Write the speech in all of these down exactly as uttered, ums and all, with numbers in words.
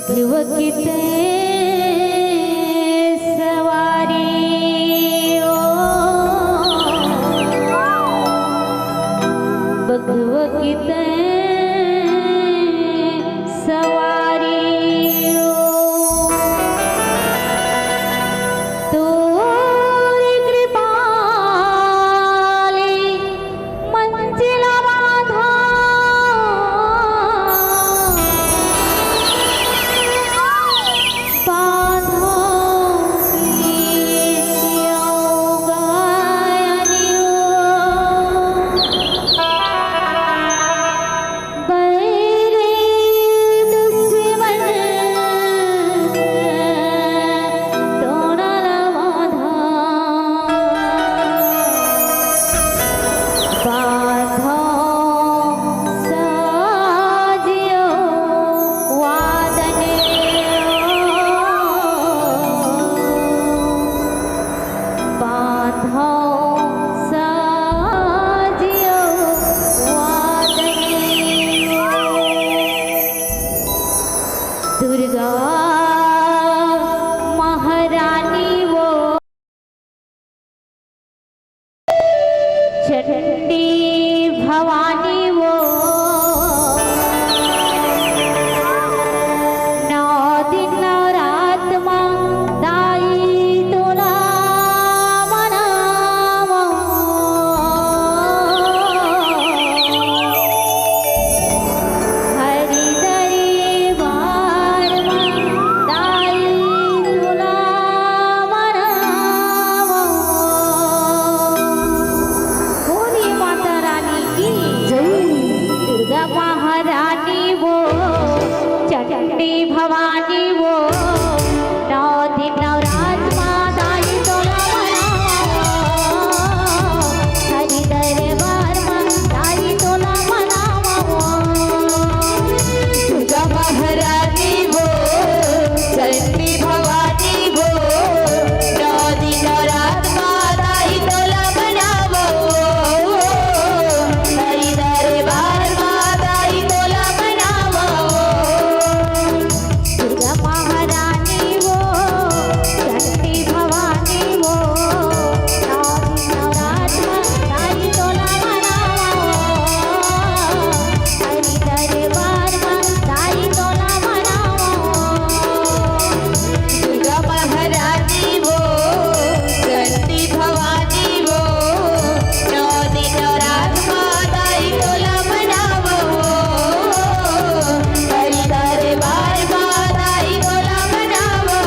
बघवा के तैं सवारी ओ, बघवा के तैं सवारी ओ। तोरी कृपा ले मंजिला बांधा, बांधा के सियाओ गायनियो। बैरी दुश्मन टोना ला बांधा, बांधा साजियो वादनियो। बांधव साजियो वादनियो। दुर्गा महारानी वो, चंडी भवानी वो, नौ दिन नवरात मा दाई तोला मनावो। हरि दरबार मा दाई तोला मनावो। बोलिए माता रानी की जय। दुर्गा महारानी वो, चंडी भवानी वो, नौ दिन नवरात मा दाई तोला मनावो। हरि दरबार मा दाई तोला मनावो। दुर्गा महारानी वो, चंडी भवानी वो, नौ दिन नवरात मा दाई तोला मनावो। हरि दरबार मा दाई तोला मनावो। दुर्गा महारानी वो, चंडी भवानी वो, नौ दिन नवरात मा दाई तोला मनावो। हरि दरबार मा दाई तोला मनावो। दुर्गा महारानी वो, चंडी भवानी वो, नौ दिन नवरात मा दाई तोला मनावो। हरि दरबार मा दाई तोला मनावो।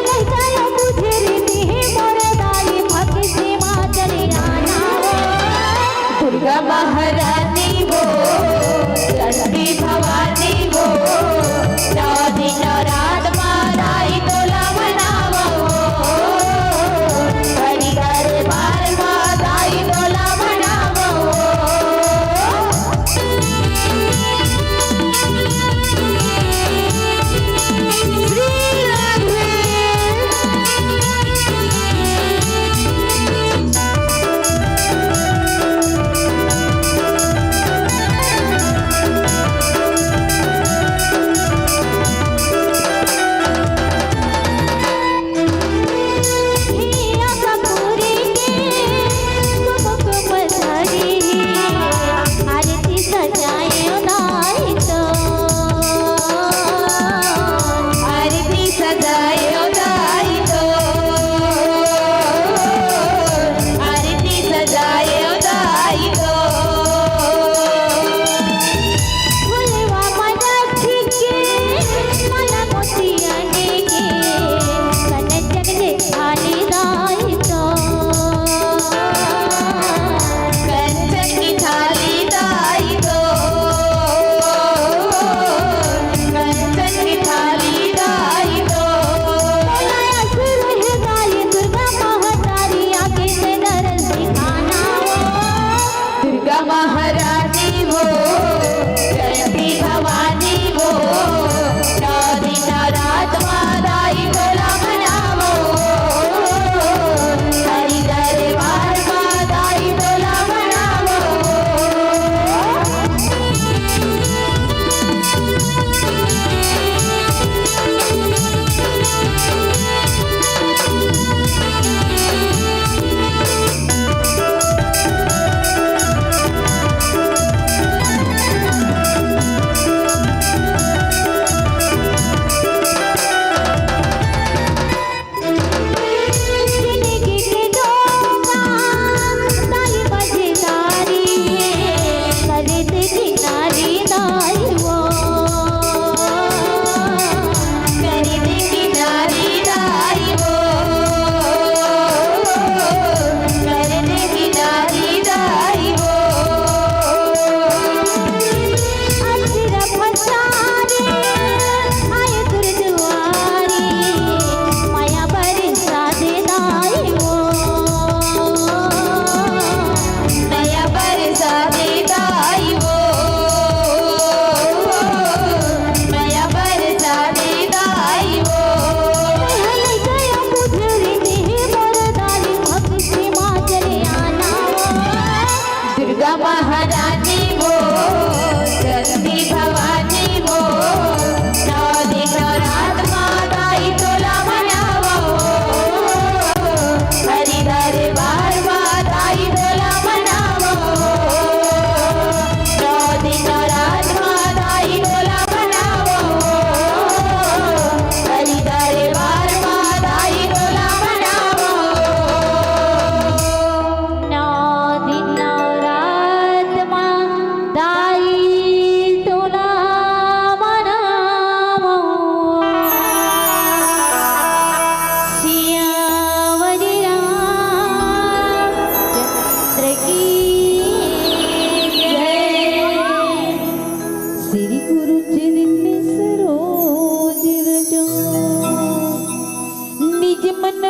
लइका ला बुझे रीति हे मोर दाई, भक्ति से मा चले आना वो। दुर्गा महारानी वो, चंडी भवानी वो, नौ दिन नवरात मा दाई तोला मनावो। हरि दरबार मा दाई तोला मनावो।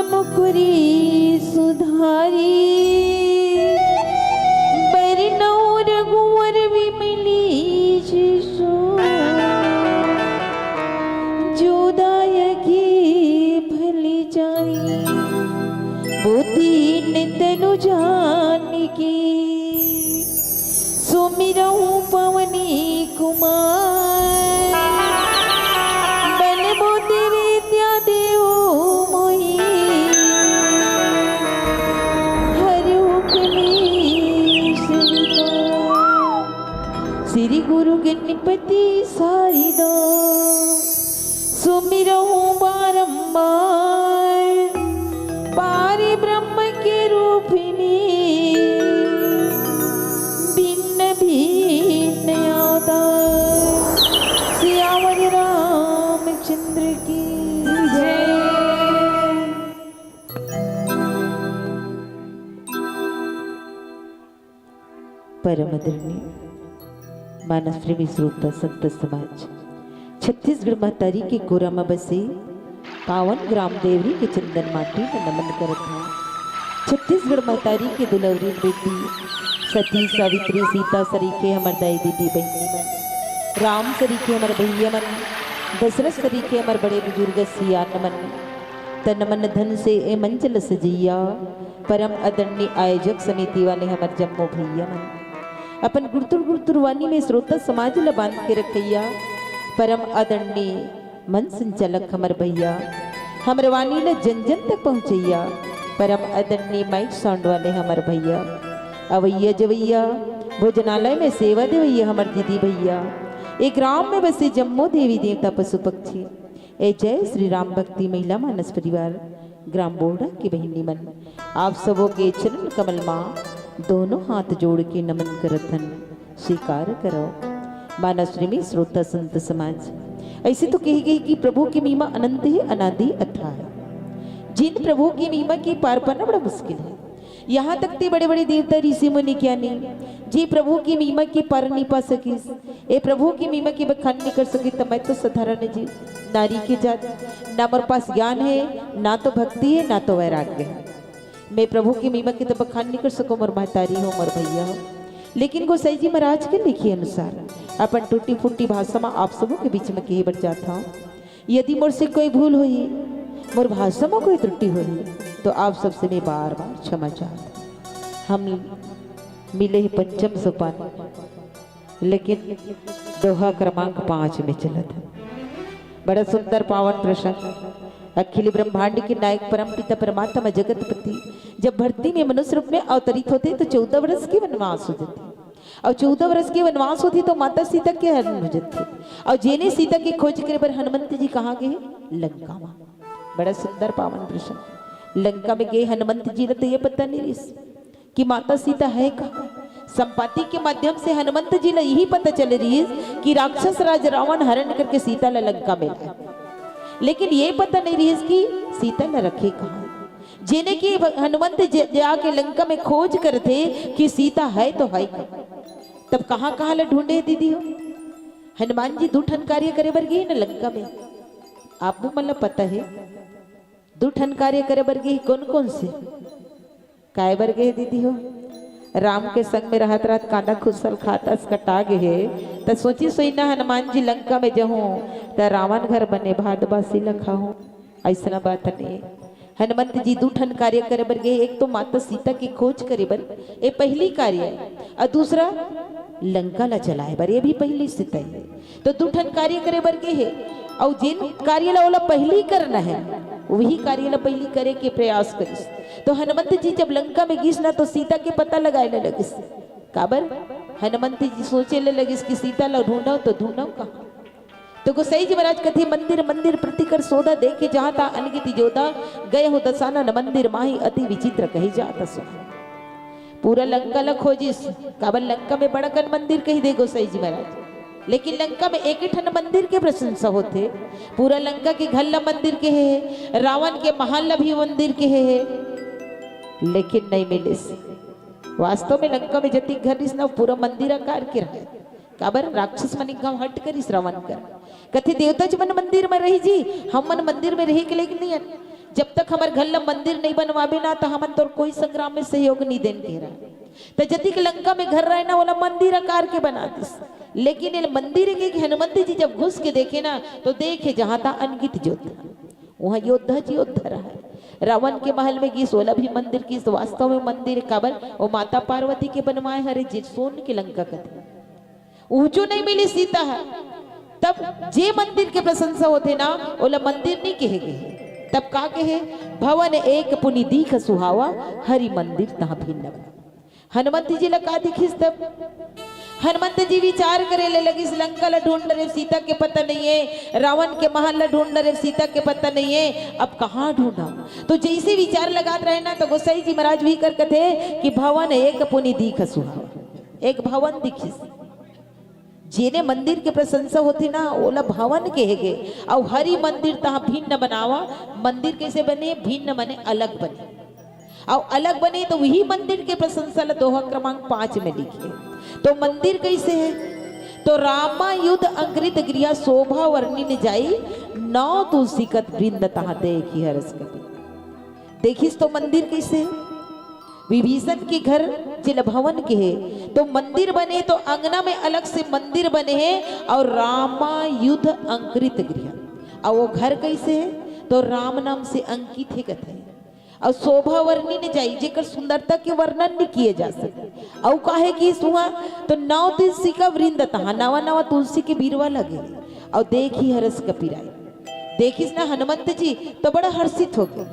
मुकुरी सुधारी, बरनौ रघुवर विमली जसु। जो दायकी भली जानी, वो दीन तनु जानिके। सुमिरहु पवनी कुमार, बल बुद्धि विद्या देहु मोहि। हरहु कलेस विकार, श्री गुरु गणपति सारिदा। सुमिरहु बारंबार, पारि ब्रह्म के रूपिणी, भिन्न भिन्न अवतार। सियावर रामचंद्र की जय। परम आदरणीय मानस प्रेमी श्रोता संत समाज, छत्तीसगढ़ महतारी के कोरा म बसे पावन ग्राम देवरी के चंदन माटी ल नमन करत हंव। छत्तीसगढ़ महतारी के दुलौरी बेटी सती, सावित्री, सीता सरीखे हमर दाई दीदी बहिनी मन, राम सरीखे हमर भैया मन, दशरथ सरीखे हमर बड़े बुजुर्ग सियान मन, तन मन धन से ए मंच ल सजइया, परम आदरणीय आयोजक समिति वाले हमर जम्मो भैया मन, अपन गुरतुर गुरतुर वानी में श्रोता समाज ल बांध के रखइया, परम आदरणीय मंच संचालक हमर भैया, हमर वानी ल जन जन तक पहुंचइया, परम आदरणीय माइक साउंड वाले हमर भैया, अवइया जवइया, भोजनालय में सेवा देवइया हमर दीदी भैया, ए ग्राम में बसे जम्मो देवी देवता पशु पक्षी, ए जय श्री राम भक्ति महिला मानस परिवार ग्राम बोड़ा के बहिनी मन, आप सबो के चरण कमल मा दोनों हाथ जोड़ के नमन करत हन, स्वीकार करो। मानस प्रेमी श्रोता संत समाज, ऐसे तो कही गई कि प्रभु की महिमा अनंत है, अनादि अथाह है। जिन प्रभु की महिमा की पार पाना बड़ा मुश्किल है। यहाँ तक ते बड़े बड़े देवता, ऋषि मुनि, ज्ञानी जी प्रभु की महिमा की पार नहीं पा सकिस, ए प्रभु की महिमा की बखान नहीं कर सकिस, त मैं तो साधारण जी नारी के जात, ना मोर पास ज्ञान है, ना तो भक्ति है, ना तो वैराग्य है। मैं प्रभु की महिमा की तो बखान नहीं कर सकूं, मोर महतारी हो, मोर भैया हो। लेकिन गोसाई जी महाराज के लिखे अनुसार अपन टूटी फूटी भाषा में आप सबों के बीच में कहे बर जात हंव। यदि मोर से कोई भूल होही, मोर भाषा में कोई त्रुटि होही, तो आप सबसे मैं बार बार क्षमा चाहत हंव। हम मिले ही पंचम सोपान, लेकिन दोहा क्रमांक पाँच में चलत हन। बड़ा सुंदर पावन प्रसंग। अखिल ब्रह्मांड के नायक परम पिता परमात्मा जगतपति जब धरती में मनुष्य रूप में अवतरित होथे तो चौदह वर्ष के वनवास हो जाथे। अउ चौदह वर्ष के वनवास होथे तो माता सीता के हरण हो जाथे। अउ जेने सीता के खोज करे बर हनुमंत जी कहाँ गे? लंका मा। बड़ा सुंदर पावन प्रसंग। लंका में गे हनुमंत जी ल तो ये पता नहीं रिहिस कि माता सीता है कहाँ। संपाति के माध्यम से हनुमंत जी ला यही पता चले रिहिस कि राक्षस राज रावण हरण करके सीता ला लंका में लाए, लेकिन ये पता नहीं रिहिस कि सीता ला रखे कहाँ। जेने कि भ-, हनुमंत ज-, जाके लंका में खोज करथे कि सीता है तो है कहाँ। तब कहाँ कहाँ ला ढूंढे दीदी हो? हनुमान जी दू ठन कार्य करे बर गे न लंका में, आप मन ला पता है? दू ठन कार्य करे बर गे, कौन कौन से? काय बर गे दीदी हो? राम के संग में रहत रहत कांदा खुसल खातस कटा गे हे, त सोची सोई ना हनुमान जी लंका में जहूं त रावण घर बने भात बासी ल खाहूं। अइसना बात नहीं। हनुमंत जी दू ठन कार्य करे बर गे, एक तो माता सीता की खोज करे बर, ये पहली कार्य है, और दूसरा लंका ला जलाए बर, ये भी पहली सितई है। तो दू ठन कार्य करे बर गे हे, अउ जेन कार्य ला ओला पहिली करना है, वही कार्य ला पहिली करे के प्रयास करिस। तो हनुमंत जी जब लंका में गिस ना, तो सीता के पता लगाए ला लगिस। काबर? हनुमंत जी सोचे ले लगिस कि सीता ला ढूंढव तो ढूंढव कहाँ? तो गोसाई जी महाराज कथे, "मंदिर मंदिर प्रति कर सोधा, देखे जहाँ तहाँ अनगित जोधा, गए हो दसानन मंदिर माही अति विचित्र कही जात सुन।" पूरा लंका ल खोजिस, काबर लंका में बड़कन मंदिर कहि दे गोसाई जी महाराज, लेकिन लंका में एक ठन मंदिर के प्रशंसा होथे। पूरा लंका के घर ल मंदिर कहे हे, रावण के महल ल भी मंदिर कहे हे, लेकिन नहीं मिलिस। वास्तव में लंका में जतिक घर रिहिस ना, पूरा मंदिर आकार के रहे। काबर? राक्षस मन एक गांव हट करिस रावण कर। कथे, "देवता जी मन मंदिर में रही जी, हम मन मंदिर में रहे के लेकिन नहीं हन।" जब तक हमर घर ला मंदिर नहीं बनवाबे ना, त हमन तोर कोई संग्राम में सहयोग नहीं देन कहे रहा। त जतिक लंका में घर रहे ना, ओला मंदिर आकार के बना दिस। लेकिन ये मंदिर के हनुमंत जी जब घुस के देखे ना, तो देखे जहां तहां अनगित जोत, वहां योद्धा जी योद्धा रहा। रावण के महल में गिस, ओला भी मंदिर किस, वास्तव में मंदिर काबर, वो माता पार्वती के बनवाए हरे, जे सोन के लंका कथे। उहचो नहीं मिली सीता ह। तब जे मंदिर के प्रशंसा होथे ना, ओला मंदिर नहीं कहे गे। तब का कहे? "भवन एक पुनि दीख सुहावा, हरि मंदिर तहाँ भिन्न बना।" हनुमंत जी ला का दिखिस तब? हनुमंत जी विचार करे ले लगिस, "लंका ला ढूंढ रे, सीता के पता नहीं है, रावण के महल ला ढूंढ रे, सीता के पता नहीं है, अब कहाँ ढूंढा?" तो जैसे विचार लगात रहे ना, तो गोसाई जी महाराज भी कर कथे कि "भवन एक पुनि दीख सुहावा।" एक भवन दिखिस। जेने मंदिर के प्रशंसा होथे ना, ओला भवन कहे गे। अउ हरि मंदिर तहाँ भिन्न बनावा। मंदिर कैसे बने? भिन्न मने अलग बने। अउ अलग बने तो वही मंदिर के प्रशंसा ला दोहा क्रमांक पाँच में लिखे। तो मंदिर कैसे है? तो "रामायुध अंकृत गृह शोभा वर्णिन जाई, नौ तुलसी कत वृंद तहाँ देखी हरस कपि।" देखिस तो मंदिर कैसे है? विभीषण के घर जेला भवन कहे, तो मंदिर बने तो अंगना में अलग से मंदिर बने है, और रामायुध अंकृत गृह, और वो घर कैसे है? तो राम नाम से अंकित है कथे। और शोभा वर्णिन जाई, जेकर सुंदरता के वर्णन नहीं किए जा सके। और काहे कि सुहा तो नौ तुलसी का वृंद तहाँ, नवा नवा तुलसी के बीरवा लगे, और देखी हरस कपि राई। देखिस ना हनुमंत जी तो बड़ा हर्षित हो गए।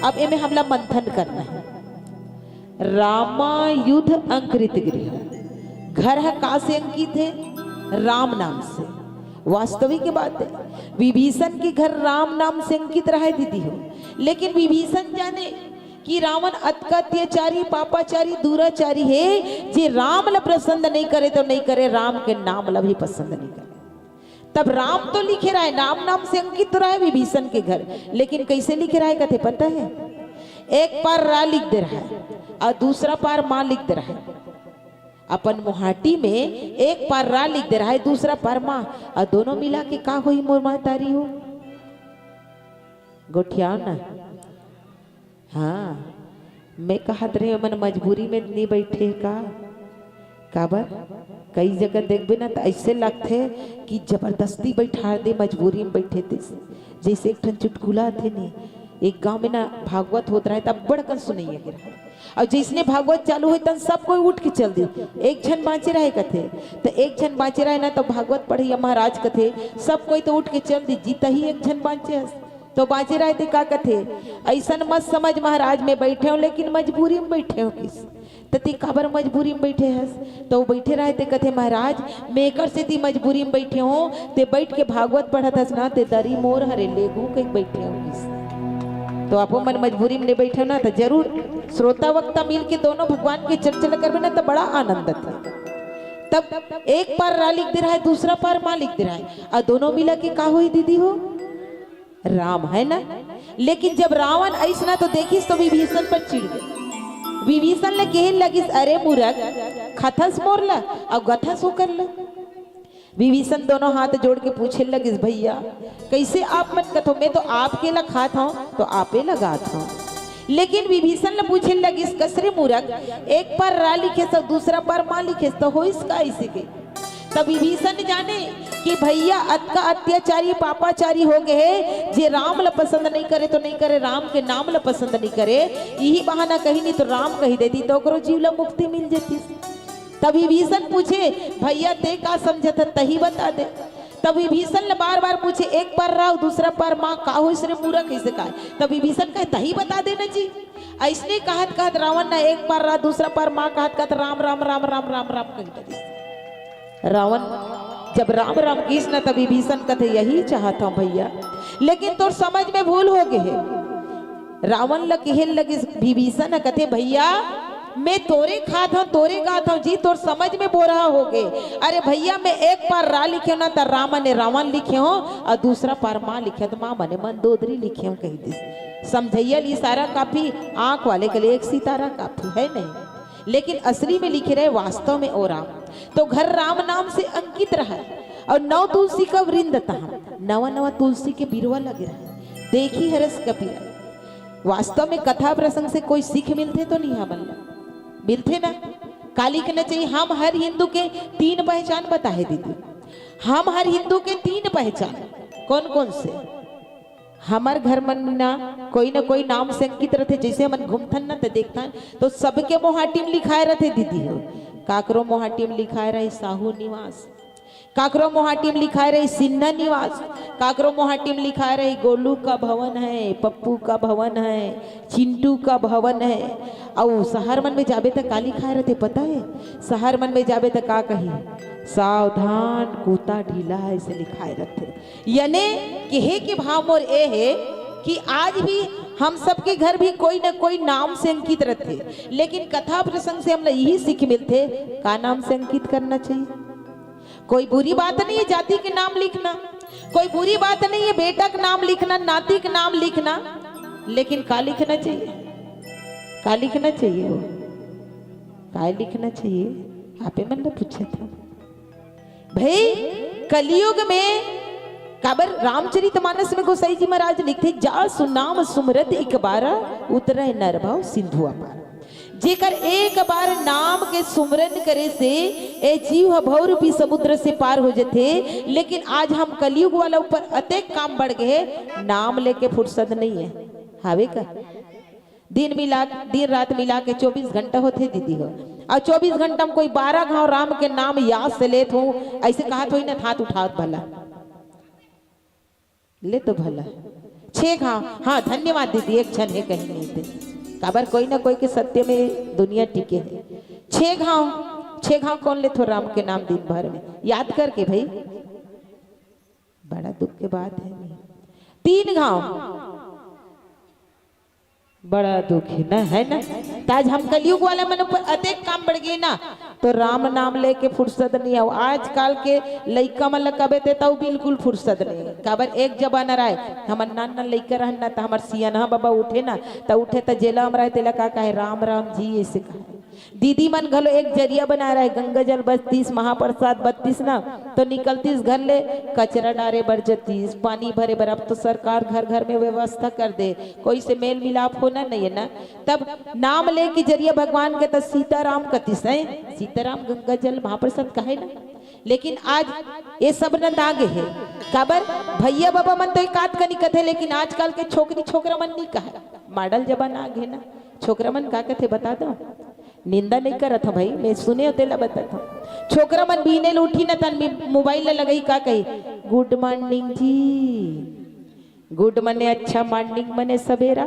अब एमे हमला मंथन करना है। "रामायुध अंकृत गृह", घर ह का से अंकित है? राम नाम से। वास्तविक बात है, विभीषण के घर राम नाम से अंकित रहे दीदी हो, लेकिन विभीषण जाने कि रावण अतका अत्याचारी, पापाचारी, दुराचारी है, जे राम ला पसंद नहीं करे तो नहीं करे, राम के नाम ला भी पसंद नहीं करे। तब राम तो लिखे रहा है, राम नाम से अंकित तो रहा है विभीषण के घर, लेकिन कैसे लिखे रहा है कथे पता है? एक पार रा लिख दे रहा है और दूसरा पार माँ लिख दे रहा है। अपन मुहाटी में एक पार रा लिख दे रहा है, दूसरा पार माँ, और दोनों मिला के का होई मोर महतारी हो? गोठियाओ ना। हाँ, मैं कहत रहे, मन मजबूरी में नहीं बैठे का? काबर? कई जगह देखबे ना, त ऐसे लगथे कि जबरदस्ती बैठा दे, मजबूरी में बैठे थे। जैसे एक ठन चुटकुला थे ने, एक गांव में ना भागवत होत रहे, तब बड़कन सुनैया के रहे। और जैसने भागवत चालू होय, तन सब कोई उठ के चल दी। एक झन बाँचे रहे कथे, त एक झन बाँचे रहे ना, तो भागवत पढ़ैया महाराज कथे, "सब कोई तो उठ के चल दी, जीता ही एक झन बाँचे हस।" तो बाँचे रहे ते का कथे, "ऐसन मत समझ महाराज, मैं बैठे हूँ, लेकिन मजबूरी में बैठे हूँ किस।" त ते काबर मजबूरी में बैठे हस? तो वो बैठे रहे ते कथे, "महाराज, मैं एकर सेती मजबूरी में बैठे हूँ, ते बैठ के भागवत पढ़त हस ना, ते दरी मोर हरे, लेगू कहि बैठे हूँ किस।" तो आपो मन मजबूरी में नहीं बैठे हो ना, तो जरूर श्रोता वक्ता मिल के दोनों भगवान के चर्चा ल करबे ना, तो बड़ा आनंद आथे। तब एक पार रा लिख दे रहा है, दूसरा पार माँ लिख दे रहा है, और दोनों मिला के का होई दीदी हो? राम, है ना? लेकिन जब रावण ऐसना तो देखिस तो विभीषण पर चिढ़ गए। विभीषण ले कहे लगिस, "अरे मूरख, खथस मोर ला और गथस होकर ला।" विभीषण दोनों हाथ जोड़ के पूछे लगिस, "भैया, कैसे आप मन कथो? मैं तो आपके ला खात हूँ, तो आपे लगात हूँ।" लेकिन विभीषण ला पूछे लगिस, "कस रे मूरख, एक पार रा लिखेस और दूसरा पार माँ लिखेस, तो होइस का ऐसे के?" तब विभीषण जाने कि भैया अतका अत्याचारी पापाचारी हो गए हे, जे राम ला पसंद नहीं करे तो नहीं करे, राम के नाम ला पसंद नहीं करे, यही बहाना कहीं नहीं तो राम कही देती तो ओकरो जीव ला मुक्ति मिल जाती। तब विभीषण पूछे, "भैया ते का समझत है, तही बता दे।" तब विभीषण ला बार बार पूछे, "एक पार रा, दूसरा पार माँ, का होइस रे मूरख, कैसे का है?" तब विभीषण कहे, "तही बता दे ना जी।" ऐसने कहत कहत रावण ना एक पार रा, दूसरा पार माँ कहत कहत राम राम राम राम राम राम कहि डरिस। रावण जब राम राम किहिस ना, तब विभीषण कथे, "यही चाहत हूँ भैया, लेकिन तोर समझ में भूल हो गए हे।" रावण ल कहे लगिस विभीषण ह, कथे, "भैया, मैं तोरे खात हूँ, तोरे गात हूँ जी, तोर समझ में बोरहा हो गए। अरे भैया, मैं एक पार रा लिखे ना, त रा मने रावण लिखे हूँ, और दूसरा पार माँ लिखे हूँ, त माँ मने मंदोदरी लिखे हूँ," कहि दिस। समझैया ल इशारा काफी, आँख वाले के लिए एक सितारा काफी, है नहीं? लेकिन असली में लिखे रहे वास्तव में ओ राम। तो घर राम नाम से अंकित रहा और नौ तुलसी का वृंद तहाँ, नवा नवा तुलसी के बिरवा लगे रहे। देखी हरस कपि राई। वास्तव में कथा प्रसंग से कोई सीख मिलथे तो नहीं हमन ला? मिलथे ना? का लिखना चाहिए? हम हर हिंदू के तीन पहचान बताए दीदी, हम हर हिंदू के तीन पहचान। कौन कौन से? हमर घर मन ना कोई ना कोई नाम से अंकित रथे। जैसे हमन घूमथन ना त देखथन तो सबके मोहाटी म लिखाए रथे दीदी हो। काकरो मोहाटी म लिखाए रहे साहू निवास, काकरो मोहाटी म लिखाए रहे सिन्हा निवास, काकरो मोहाटी म लिखाए रहे गोलू का भवन है, पप्पू का भवन है, चिंटू का भवन है। अउ शहर मन में जाबे त का लिखाए रथे पता है? शहर मन में जाबे त का कही, सावधान, कुत्ता ढीला है, ऐसे लिखाए रथे। याने कहे के भाव मोर ए हे कि आज भी हम सबके घर भी कोई न कोई नाम से अंकित रथे, लेकिन कथा प्रसंग से हमला यही सीख मिलथे, का नाम से अंकित करना चाहिए। कोई बुरी बात नहीं है जाति के नाम लिखना, कोई बुरी बात नहीं है बेटा के नाम लिखना, नाती के नाम लिखना, लेकिन का लिखना चाहिए? का लिखना चाहिए वो? का लिखना चाहिए? आपे मन ल पूछत हंव। भाई, कलयुग में काबर रामचरित मानस में गोसाई जी महाराज लिखथे, "जा सुनाम सुमरत एक बार, उतरे नर भव सिंधु अपार।" जेकर एक बार नाम के सुमरन करे से ए जीव ह भव रूपी समुद्र से पार हो जथे। लेकिन आज हम कलयुग वाला ऊपर अतेक काम बढ़ गए हे, नाम लेके फुर्सत नहीं है। हावे का? दिन मिला, दिन रात मिला के चौबीस घंटा होथे दीदी हो, अउ चौबीस घंटा में कोई बारह घाव राम के नाम याद से लेत हूँ, ऐसे कहत होही ना, हाथ उठावत भला, ले तो भला छह घाव। हाँ, धन्यवाद दीदी, एक क्षण हे कहीं नहीं थे, काबर कोई ना कोई के सत्य में दुनिया टिके हे। छह घाव, छह घाव कौन लेथो राम के नाम दिन भर में याद करके भाई? बड़ा दुख के बात है। तीन घाव, बड़ा दुख है ना, है ना? त आज हम कलयुग वाला मन ऊपर अतेक काम बढ़ गए ना, तो राम नाम लेके फुर्सत नहीं है। आजकल के लइका मन ल कबे ते तऊ बिल्कुल फुर्सत नहीं है। काबर एक जमाना राय, हमर नान नान लइका रहन ना, त हमर सियनहा बाबा उठे ना, त उठे त जेला हम राय तेला का कहे, "राम राम जी," ऐसे कहे। दीदी मन घलो एक जरिया बनाए रहे, गंगा जल बत्तीस, महाप्रसाद बत्तीस ना, तो निकलतीस घर ले कचरा डारे बर जतीस, पानी भरे बर। अब तो सरकार घर घर में व्यवस्था कर दे, कोई से मेल मिलाप होना नहीं है ना। तब नाम ले के जरिया भगवान के त सीताराम कतिस है, सीताराम गंगा जल महाप्रसाद कहे ना। लेकिन आज ये सब नंदा गे हे, काबर भैया बाबा मन तो एकात कनी कथे, लेकिन आजकल के छोकरी छोकरा मन नहीं कहे। मॉडल जमाना आ गे ना, छोकरा मन का कथे बता दो, निंदा नहीं करत हूँ भाई, मैं सुने हो तेला बतात हूँ। छोकरा मन बीने ल उठी ना तन मोबाइल ला लगई का कही, "गुड मॉर्निंग जी।" गुड मने अच्छा, मॉर्निंग मने सवेरा।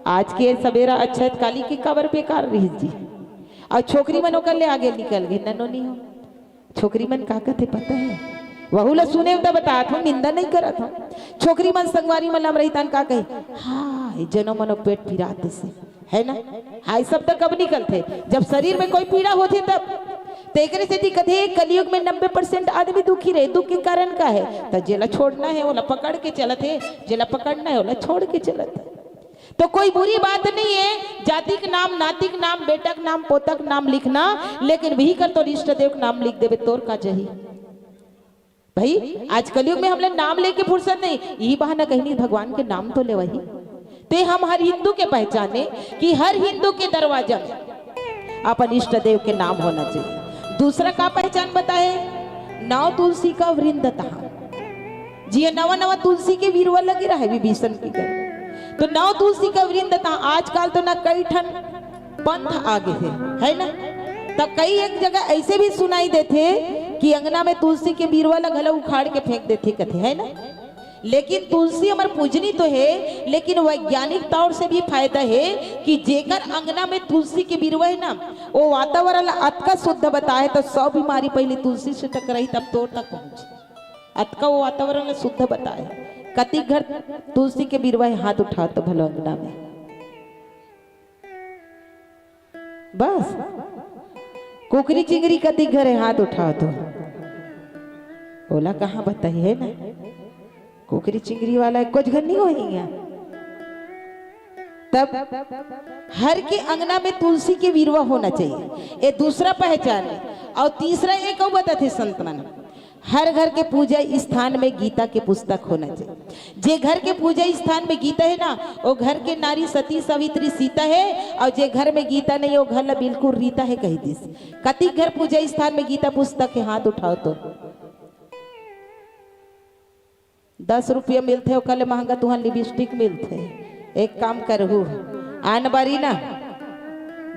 आज के सवेरा अच्छा है, काली के काबर बेकार रही जी। अउ छोकरी मन ओकर ले आगे निकल गई, ननोनी हो। छोकरी मन का कथे पता है? वहू ला सुने त बतात हूँ, निंदा नहीं करत हूँ। छोकरी मन संगवारी मन लम रही तन का कही, "हाय, जनो मनो पेट पिरात से।" है ना? हाय शब्द कब निकलथे? जब शरीर में कोई पीड़ा होथे तब। तेकरे सेती कथे, कलयुग में नब्बे परसेंट आदमी दुखी रहे। दुख के कारण का है? त जेला छोड़ना है, ओला पकड़ के चलत हे, जेला पकड़ना है, ओला छोड़ के चलत हे। तो कोई बुरी बात नहीं है, जाति के नाम, नाती के नाम, बेटा के नाम, पोता के नाम लिखना, लेकिन वही कर तोर इष्ट देव के नाम लिख देबे, तोर का जही? भाई, आज कलयुग में हमला नाम लेके फुर्सत नहीं, यही बहाना कहीं नहीं भगवान के नाम तो लेवही। ते हम हर हिंदू के पहचाने कि हर हिंदू के दरवाजा में अपन इष्ट देव के नाम होना चाहिए। दूसरा का पहचान बताए? नौ तुलसी का वृंद तहाँ। जी, नवा नवा तुलसी के विरवा लगे रहे विभीषण के घर, तो नौ तुलसी का वृंद तहाँ। आजकल तो ना कई ठन पंथ आ गे हे, है ना? तब कई एक जगह ऐसे भी सुनाई देथे कि अंगना में तुलसी के बीरवा ला घलो उखाड़ के फेंक देथे कथे, है ना? लेकिन तुलसी हमर पूजनी तो हे, लेकिन वैज्ञानिक तौर से भी फायदा हे कि जेकर अंगना में तुलसी के बीरवा हे ना, वो वातावरण ला अतका शुद्ध बताए, तो सौ बीमारी पहले तुलसी से टकराई, तब तोर तक पहुंच। अतका वो वातावरण ला शुद्ध बताए। कतिक घर तुलसी के बीरवा हे, हाथ उठाओ तो भलो अंगना में। बस, कुकरी चिंगरी कतिक घर हे, हाथ उठाओ तो। ओला कहाँ बताही, है ना? कुकरी चिंगरी वाला कुछ घर नहीं होही इहाँ। तब हर के अंगना में तुलसी के बीरवा होना चाहिए, ये दूसरा पहचान है। अउ तीसरा एक अउ बताथे संत मन, हर घर के पूजा स्थान में गीता के पुस्तक होना चाहिए। जे घर के पूजा स्थान में गीता हे ना, वो घर के नारी सती, सावित्री, सीता हे। अउ जे घर में गीता नइ हे, वो घर ला बिल्कुल रीता हे, कहि दिस। कतिक घर पूजा स्थान में गीता पुस्तक हे, हाथ उठाव तो। दस रुपया मिलथे, ओकर ले महंगा तुंहर लिपस्टिक मिलथे। एक काम करहू, आन बारी ना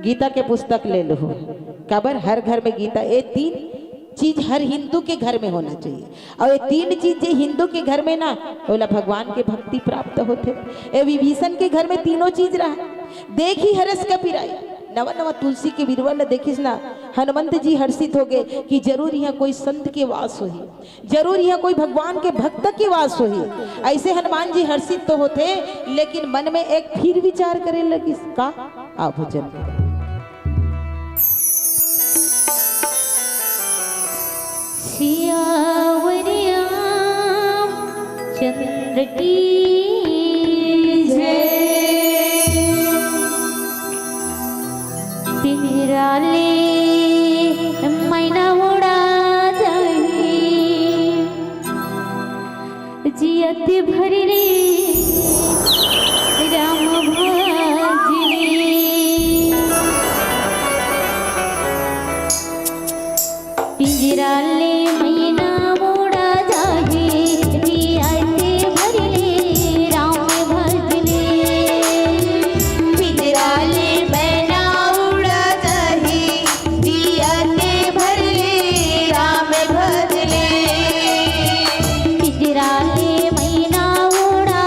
गीता के पुस्तक ले लहू। काबर, हर घर में गीता, ये तीन चीज हर हिंदू के घर में होना चाहिए। अउ ये तीन चीज जे हिंदू के घर में ना, ओला भगवान के भक्ति प्राप्त होथे। ये विभीषण के घर में तीनों चीज रहा। देखी हरस कपीराई, नवा नवा तुलसी के बिरवा ल देखिस ना, हनुमंत जी हर्षित हो गए कि जरूर यहाँ कोई संत के वास होही, जरूर यहाँ कोई भगवान के भक्त के वास होही। ऐसे हनुमान जी हर्षित तो होथे, लेकिन मन में एक फिर विचार करे लगिस, का? आभूषण। सियावर रामचंद्र की जय। पिंजरा ले मैना उड़ा जाही, जियत भर ले राम भज ले। पिंजरा ले मैना उड़ा जाही, जियत भर ले राम भज ले। पिंजरा ले मैना उड़ा जाही, जियत भर ले राम भज ले। पिंजरा ले मैना उड़ा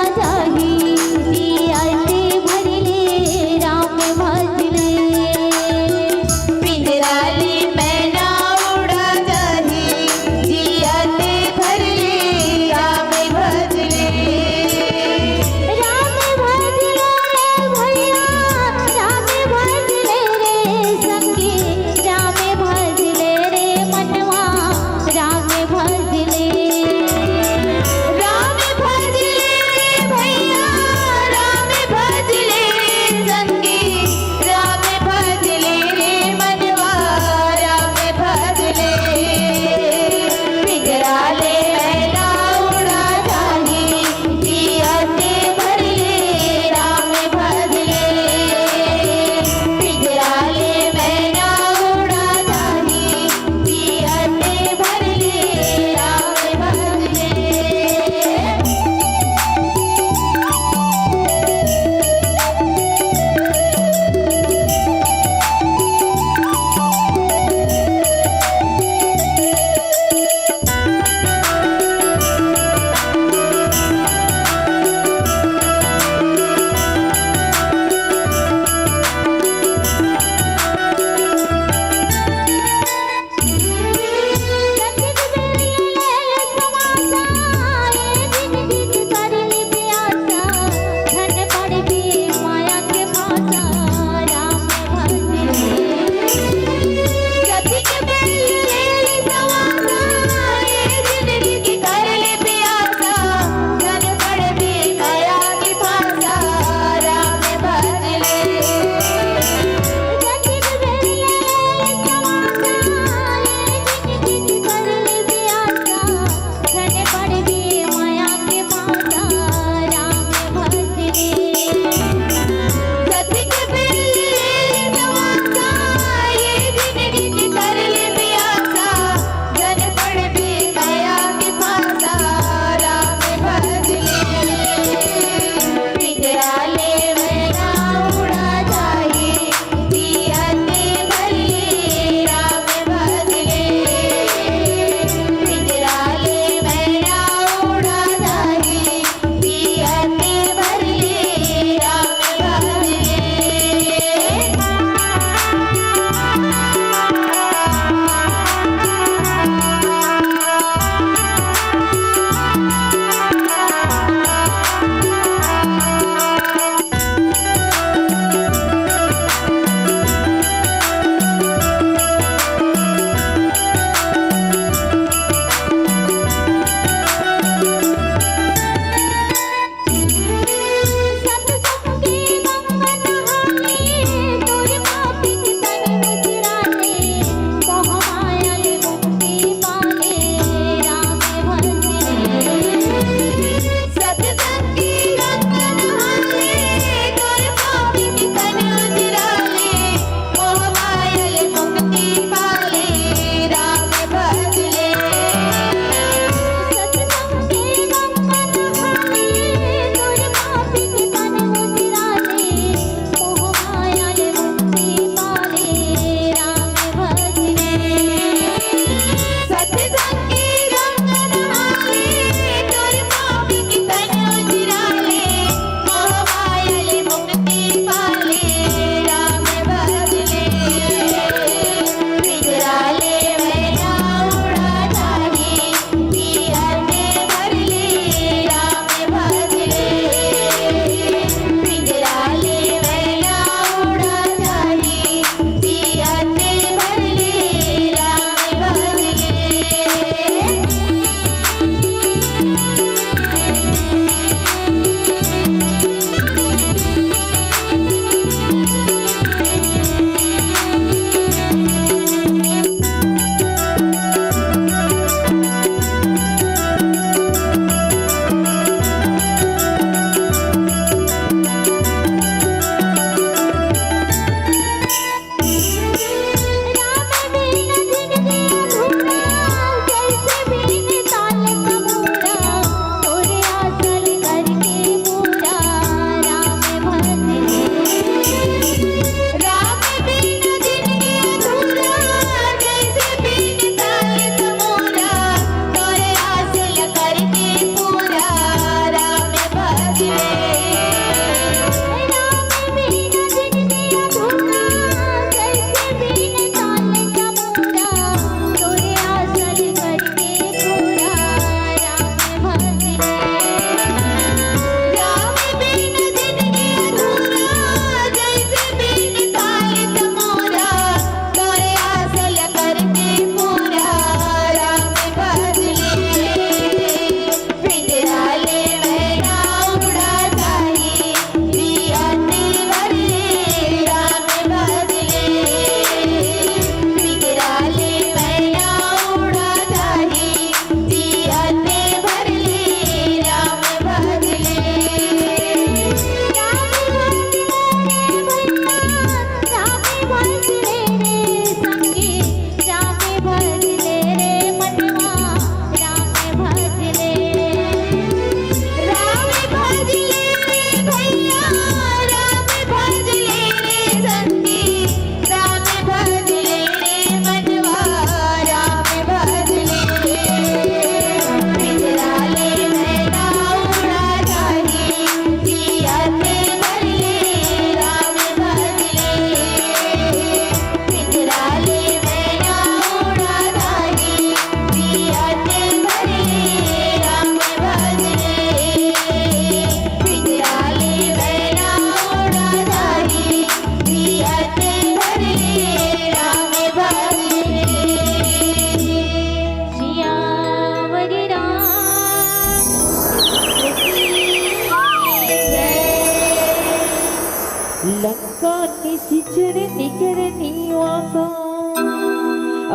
कानी सिचर निकर निवासा,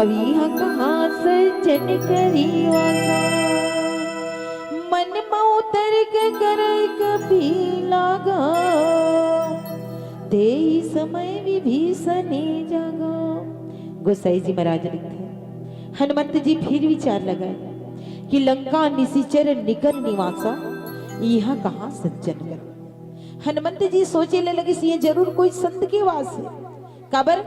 अब इहाँ कहाँ सज्जन करी वासा। मन मउ तर्क करय कपि लागा, तेहि समय विभीषणे जागा। गोसाई जी महाराज लिखथे, हनुमंत जी फिर विचार लगाए कि लंका निशिचर निकर निवासा, इहाँ कहाँ सज्जन करी। हनुमंत जी सोचे ले लगिस, ये जरूर कोई संत के वास हे। काबर?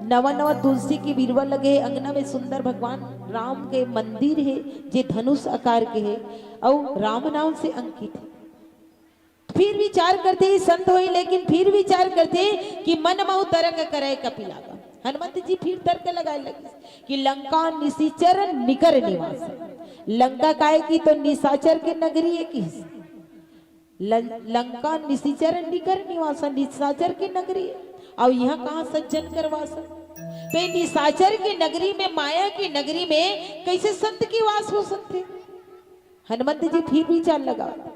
नवा नवा तुलसी के बिरवा लगे हे, अंगना में सुंदर भगवान राम के मंदिर हे, जे धनुष आकार के हे, अउ राम नाम से अंकित हे। फिर विचार करथे, संत होही, लेकिन फिर विचार करथे कि मन मउ तर्क करय कपि लागा। हनुमंत जी फिर तर्क लगाए लगिस कि लंका निशिचर निकर निवास। लंका काहे कि तो निशाचर के नगरी हे किहिस। लं-, लंका निशिचर निकर निवास, निशाचर के नगरी हे। अउ इहाँ कहाँ सज्जन कर वास? तो ये निशाचर के नगरी में, माया के नगरी में कइसे संत के वास हो सकथे? हनुमंत जी फिर विचार लगावत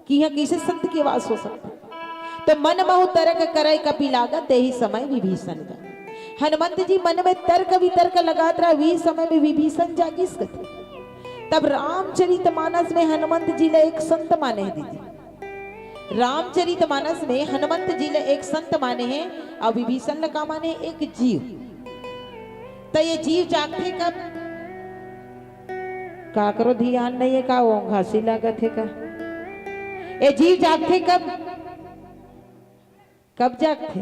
कि इहाँ कइसे संत के वास हो सकथे। तो मन मउ तर्क करय कपि लागा, तेहि समय विभीषण जागा। हनुमंत जी मन में तर्क वितर्क लगात रहा, उही समय में विभीषण जागिस कथे। तब रामचरितमानस में हनुमंत जी ला एक संत माने हे दीदी। रामचरितमानस में हनुमंत जी ला एक संत माने हे, अउ विभीषण ला का माने हे? एक जीव। त ये जीव जागथे कब? काकरो धियान नइ हे का? ओंघासी लागत हे का? ये जीव जागथे कब? कब जागथे?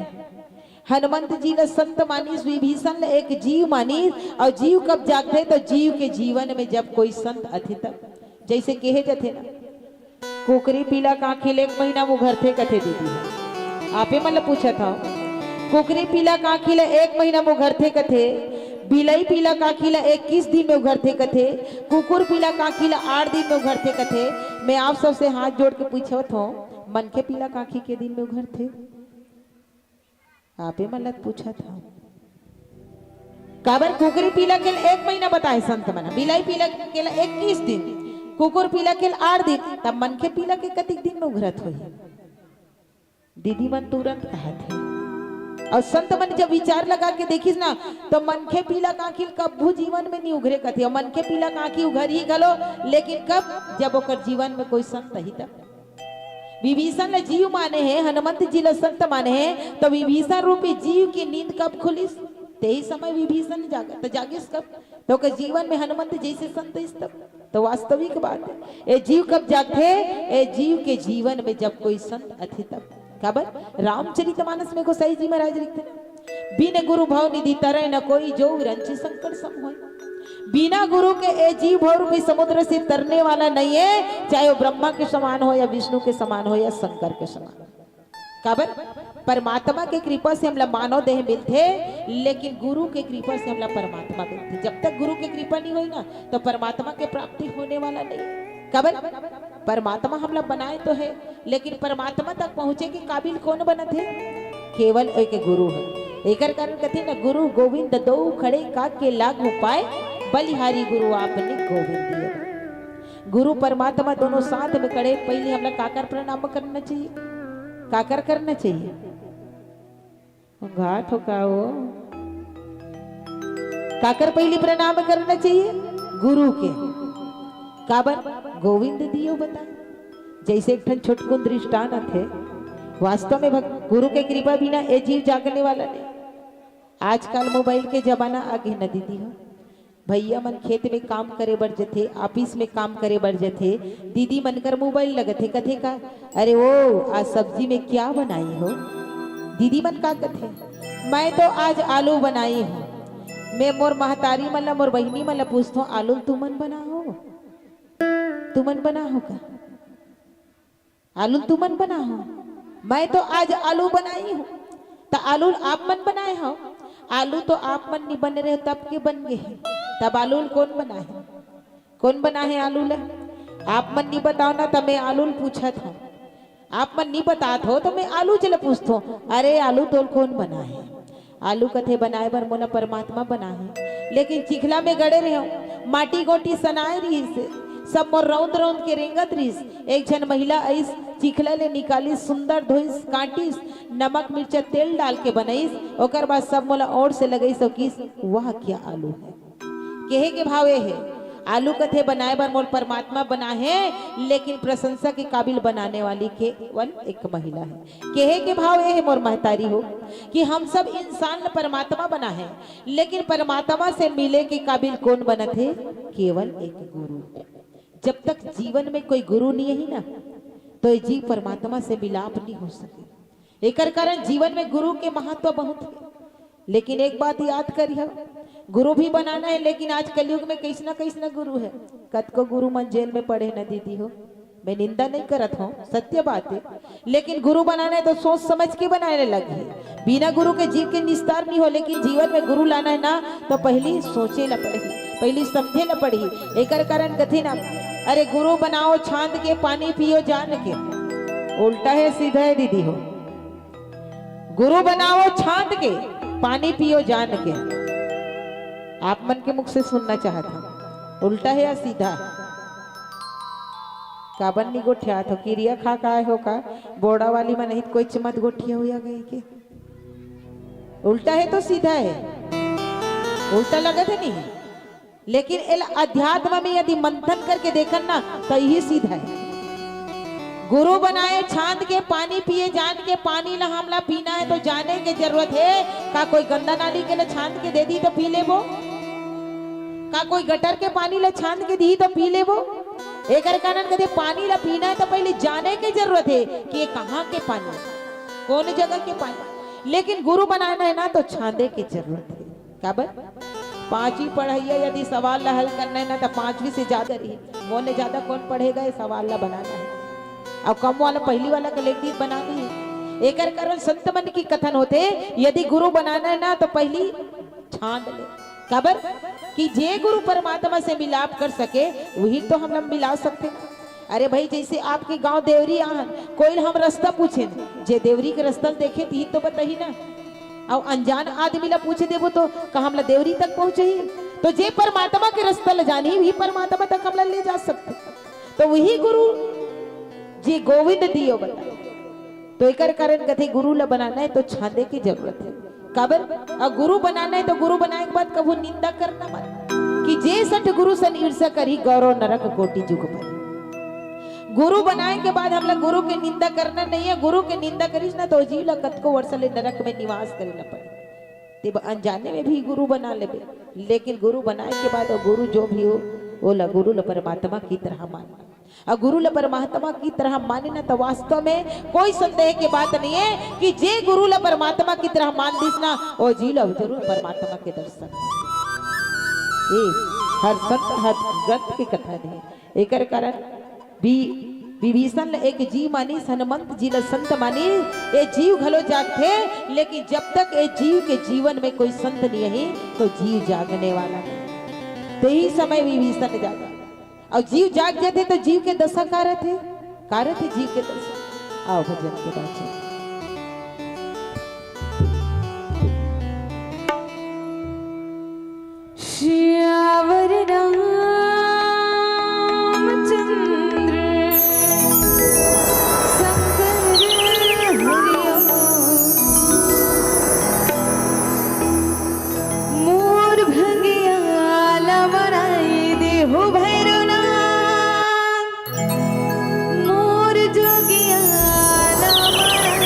हनुमंत जी ला संत मानिस, विभीषण ला एक जीव मानिस, अउ जीव कब जागथे? त जीव के जीवन में जब कोई संत आथे तब। जइसे केहे जाथे ना, कुकरी पीला कांखी ल एक महीना म उघरथे कथे दीदी ह। आपे मन ल पूछत हव, कुकरी पीला कांखी ल एक महीना म उघरथे कथे, बिलई पीला कांखी ल इक्कीस दिन में उघरथे कथे, कुकुर पीला कांखी ल आठ दिन में उघरथे कथे। मैं आप सबसे हाथ जोड़ के पूछत हव, मनखे पीला कांखी के दिन में उघरथे? आपे मन ल पूछत हव। काबर कुकरी पीला के ल एक महीना बताए संत मन, बिलाई पीला के ल इक्कीस दिन, कुकुर पीला के ल आठ दिन, तब मनखे पीला के कतिक दिन में उघरत होही? दीदी मन तुरंत कहत हे। अउ संत मन जब विचार लगा के देखिस ना, तो मनखे पीला कांखी ल कभू जीवन में नी उघरे कथे। अउ मनखे पीला कांखी उघरही घलो, लेकिन कब? जब ओकर जीवन में कोई संत आही तब। विभीषण ल जीव माने हे, हनुमंत जी ल संत माने हे, त विभीषण रूपी जीव के नींद कब खुलिस? तेही समय विभीषण जाग-, त जागिस कब? त ओकर जीवन में हनुमंत जइसे संत आइस तब। त वास्तविक बात हे, ए जीव कब जागथे? ए जीव के जीवन में जब कोई संत आथे तब। काबर? रामचरितमानस में गोसाई जी महाराज लिखथे ना, बिन गुरु भव निधि तरै न कोई, जो विरंची संकट सम होय। बिना गुरु के ए जीव भव रूपी समुद्र से तरने वाला नहीं है, चाहे वो ब्रह्मा के समान हो या विष्णु के समान हो या शंकर के समान हो। काबर? परमात्मा के कृपा से हमला मानव देह मिलथे, लेकिन गुरु के कृपा से हमला परमात्मा मिलथे। जब तक गुरु के कृपा नहीं होई ना, तो परमात्मा के प्राप्ति होने वाला नहीं। काबर? परमात्मा हमला बनाए तो हे, लेकिन परमात्मा तक पहुंचे के काबिल कोन बनत हे? केवल एक गुरु हे। एकर कारण कथे न, गुरु गोविंद दो खड़े, का के लागू पाए, बलिहारी गुरु आपने गोविंद दिए। गुरु परमात्मा दोनों साथ में खड़े, पहले हमला काकर प्रणाम करना चाहिए? काकर करना चाहिए? घाट हो का हो? काकर पहिली प्रणाम करना चाहिए? गुरु के। काबर? गोविंद दियो बताए। जइसे एक ठन छोटकुन दृष्टांत आथे, वास्तव में भग-, गुरु के कृपा बिना ए जीव जागने वाला नहीं। आजकल मोबाइल के जमाना आगे न दीदी हो। भैया मन खेत में काम करे बर जथे, ऑफिस में काम करे बर जथे, दीदी मन कर मोबाइल लगथे, कथे का, "अरे वो, आज सब्जी में क्या बनाई हो?" दीदी मन का कथे, "मैं तो आज आलू बनाई हूँ।" मैं मोर महतारी मन ला, मोर बहिनी मन ला पूछथों, "आलू तुमन बनाहो? तुमन बनाहो का?" आलू तुमन बनाहो? मैं तो आज आलू बनाई हूँ। त आलू आप मन बनाए हो? आलू तो आप मन नी बने रहे तब के बन गए हे। तब आलू ल कोन बनाए हे? कोन बनाए हे आलू ल? आप मन नी बताओ ना, त मैं आलू ल पूछत हूँ। आप मन नी बतात हो त मैं आलू चले पूछत हूँ, "अरे आलू, तोल कोन बनाए हे?" आलू कथे, "बनाए बर मोला परमात्मा बनाए हे।" लेकिन चिखला में गड़े रहे हो, माटी गोटी सनाए रहिस हे, सब मोर रौंद रौंद के रेंगत रिस। एक झन महिला अइस, चिखला ले निकालिस, सुंदर धोइस, काटिस, नमक मिर्चा तेल डाल के बनइस, ओकर बाद सब मोला ओठ से लगइस अउ किस, "वाह क्या आलू है।" केहे के भाव ये हे, आलू कथे बनाए बर मोर परमात्मा बना हे, लेकिन प्रशंसा के काबिल बनाने वाली केवल एक महिला हे। केहे के भाव ये हे मोर महतारी हो, कि हम सब इंसान ल परमात्मा बना हे, लेकिन परमात्मा से मिले के काबिल कोन बनत हे? केवल एक गुरु। जब तक जीवन में कोई गुरु नहीं है ना, तो ये जीव परमात्मा से मिलाप नहीं हो सके। एकर कारण जीवन में गुरु के महत्व बहुत है। लेकिन एक बात याद करिहा, गुरु भी बनाना है, लेकिन आज कलयुग में कैसना कैसना गुरु है। कतको गुरु मन जेल में पड़े न दीदी हो, मैं निंदा नहीं करत हूँ, सत्य बात है। लेकिन गुरु बनाना है तो सोच समझ के बनाए लगे। बिना गुरु के जीव के निस्तार नहीं हो, लेकिन जीवन में गुरु लाना है ना, तो पहली सोचे ला पड़ही, पहली समझे ला पड़ही। एकर कारण कथे ना, "अरे गुरु बनाओ छांद के, पानी पियो जान के।" उल्टा है सीधा है दीदी हो। "गुरु बनाओ छांद के, पानी पियो जान के।" आप मन के मुख से सुनना चाहत हूँ, उल्टा है या सीधा है? काबर नी गोठियात हो? किरिया खा का आए हो का? बोड़ा वाली मन हित कोई मत गोठिया हुआ गई के। उल्टा है तो सीधा है? उल्टा लगत है नहीं? लेकिन एला अध्यात्म में यदि मंथन करके देखन ना, तो यही सीधा है। गुरु बनाए छांद के, पानी पिए जान के। पानी ला हमला पीना है तो जाने के जरूरत है। का कोई गंदा नाली के ला छांद के दे दी तो पी लेबो? का कोई गटर के पानी ला छांद के दी तो पी लेबो? एकर कारण कथे पानी ला पीना है तो पहले जाने के जरूरत है कि ये कहाँ के पानी, कौन जगह के पानी। लेकिन गुरु बनाना है ना, तो छांदे के जरूरत है। काबर? पांचवी पढ़इया यदि सवाल ला हल करना है ना, तो पांचवी से ज्यादा रही। वो ले ज्यादा कौन पढ़ेगा, ये सवाल ला बनाना है। अब कम वाला पहली वाला कलेक्टिव बना दी है। एकर कारण संत मन की कथन होते, यदि गुरु बनाना है ना, तो पहली छांद ले। काबर? कि जे गुरु परमात्मा से मिलाप कर सके, वही तो हम मिला सकते हैं। अरे भाई, जैसे आपके गांव देवरी आहन, कोई हम रास्ता पूछे, जे देवरी के रास्ता देखे, ती तो बताही ना। अउ अनजान आदमी ला पूछ देबो तो का हमला देवरी तक पहुंचही? तो जे परमात्मा के रास्ता ला जानही, वही परमात्मा तक हमला ले जा सकथे। तो वही गुरु जी गोविंद दियो बता। तो एकर कारण कथे गुरु ला बनाना है तो छांदे की जरूरत है। काबर? अउ गुरु बनाना है तो गुरु बनाए के बाद कभू निंदा करना मत, कि जे सठ गुरु सन ईर्ष्या करही, गौरव नरक कोटि जुग पर। गुरु बनाए के बाद हमला गुरु के निंदा करना नहीं है। गुरु के निंदा करिस ना तो जीव ला कतको वर्ष ले नरक में निवास करे ला पड़े। तेब अनजाने में भी गुरु बना लेबे, लेकिन गुरु बनाए के बाद वो गुरु जो भी हो, वो ला गुरु ला परमात्मा की तरह मानना। अउ गुरु ला परमात्मा की तरह माने ना, तो वास्तव में कोई संदेह के बात नहीं है कि जे गुरु ला परमात्मा की तरह मान दिस ना, वो जीव ला जरूर परमात्मा के दर्शन। ये हर संत हर ग्रंथ के कथा नहीं। एकर कारण वि-, विभीषण ल एक जीव मानिस, हनुमंत जी ल संत मानिस। ये जीव घलो जागथे, लेकिन जब तक ये जीव के जीवन में कोई संत नहीं है, तो जीव जागने वाला नहीं। तेही समय विभीषण जागा। अउ जीव जाग जाथे, तो जीव के दशा का रथे? का रथे जीव के दशा? आओ भजन के बाद। सियावर रामचंद्र शंकर हरिओ। मोर भंगिया ला मनाई देहु भैरवनाथ। मोर जोगिया ला मनाई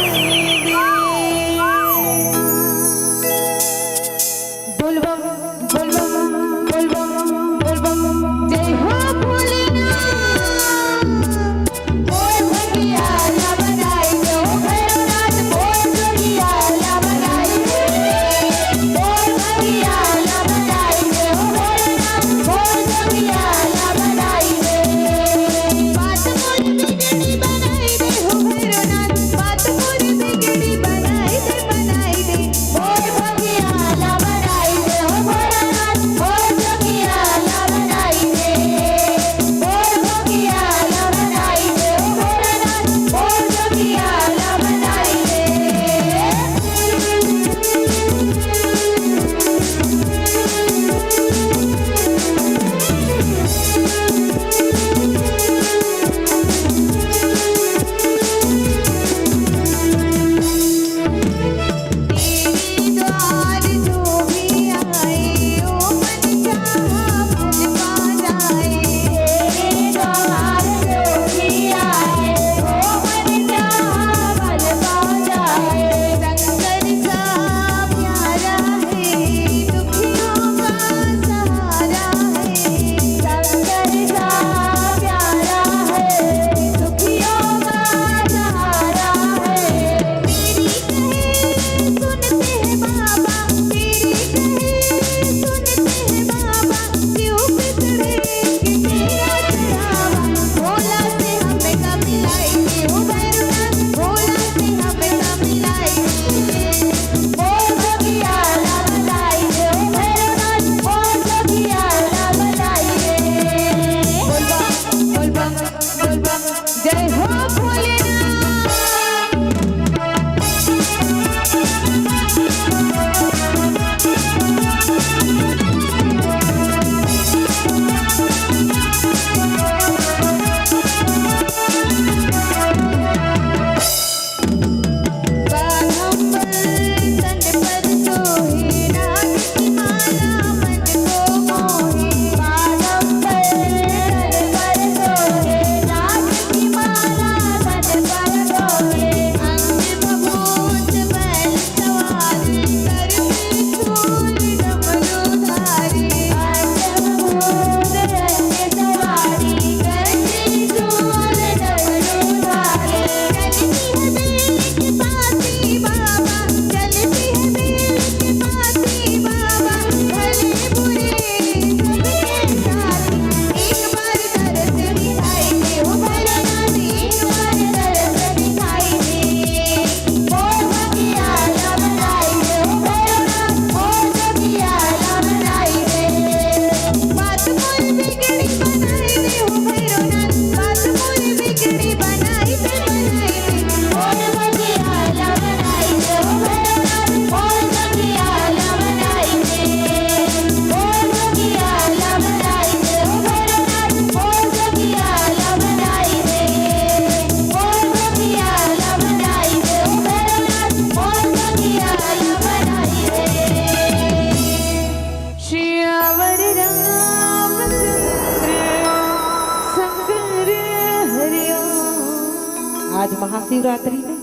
शिवरात्रि में,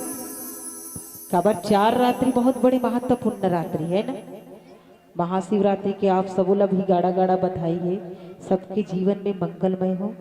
काबर चार रात्रि बहुत बड़े महत्वपूर्ण रात्रि है ना। महाशिवरात्रि के आप सबो ला भी गाड़ा गाड़ा बधाई है। सबके जीवन में मंगलमय हो।